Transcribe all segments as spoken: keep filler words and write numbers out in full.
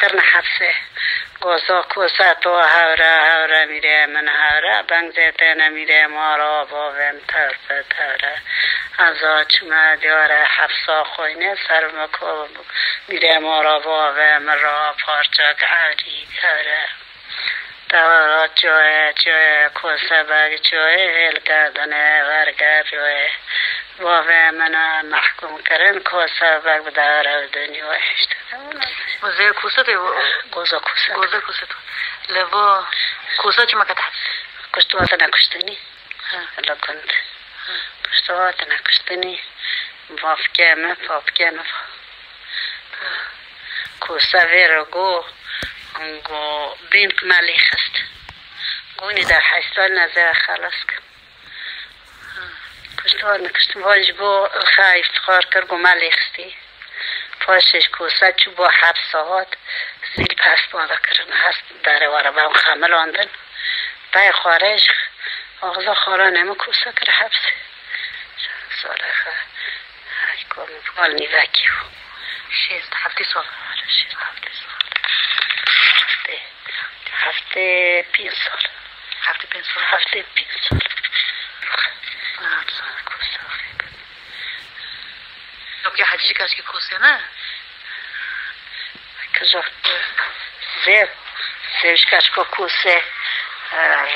Kirine hepsê. Goza kose to hewre, hewre mîrê min hewre, bengzê te ne mîrê ma ra, bavê min tewr be tewre. Ez a çime diyare hepsa xoyne, ser mi ko mîrê ma ra, bavê min ra, parçek ewrî hewre. Tewra çoye, çoye, kose beg çoye, hêl kerdine verger çoye. Bavê min e mehkûm kirin, kose beg bi dewre û dinyayê. Îşte. Goze kose de o. Goza kose. Goze kose de. Lê va kose çima ket hepsê? Kuşt hatine kuştinî. Ha. Li gund. Ha. Kuşt hatine kuştinî. Bavkê me, papkê me. Kose vê re go, go bîn me lê xist. Gonî der heysta neze xelas kir. Kuştvan, kuştvan ji bo xwe îftixar kir, got, me lê xistî. Paşê ji kose çû bo hepsa hat, zî li hespa de kirin. Hesp derê were be xemilandin. Dayê xwarê ji axza xwaranê min kose kir hepsê. Çend sal e xwe? Ay, kom, bal nîvekî bû. Şêst, heftê sal. Şêst, heftê sal. Heftê, heftê pênc sal. Heftê pênc sal. Heftê pênc sal. Yok ya, hecî kaşkî kose ne? Kızak. Zêv. Zêv ji kaşko kose.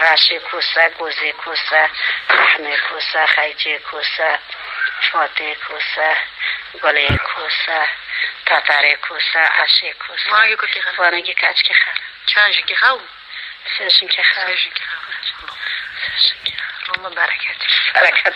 Raşê kose, gozê kose, rehmê kose, xeycê kose, fatê kose, gulê kose, tatarê kose, aşê kose. Vanegî kotî xana. Vanegî kaçkî xana. Çend jinkî xew? Sê jinkî xew. Sê jinkî xew. Sê jinkî xew. Loma bereket. Bereket.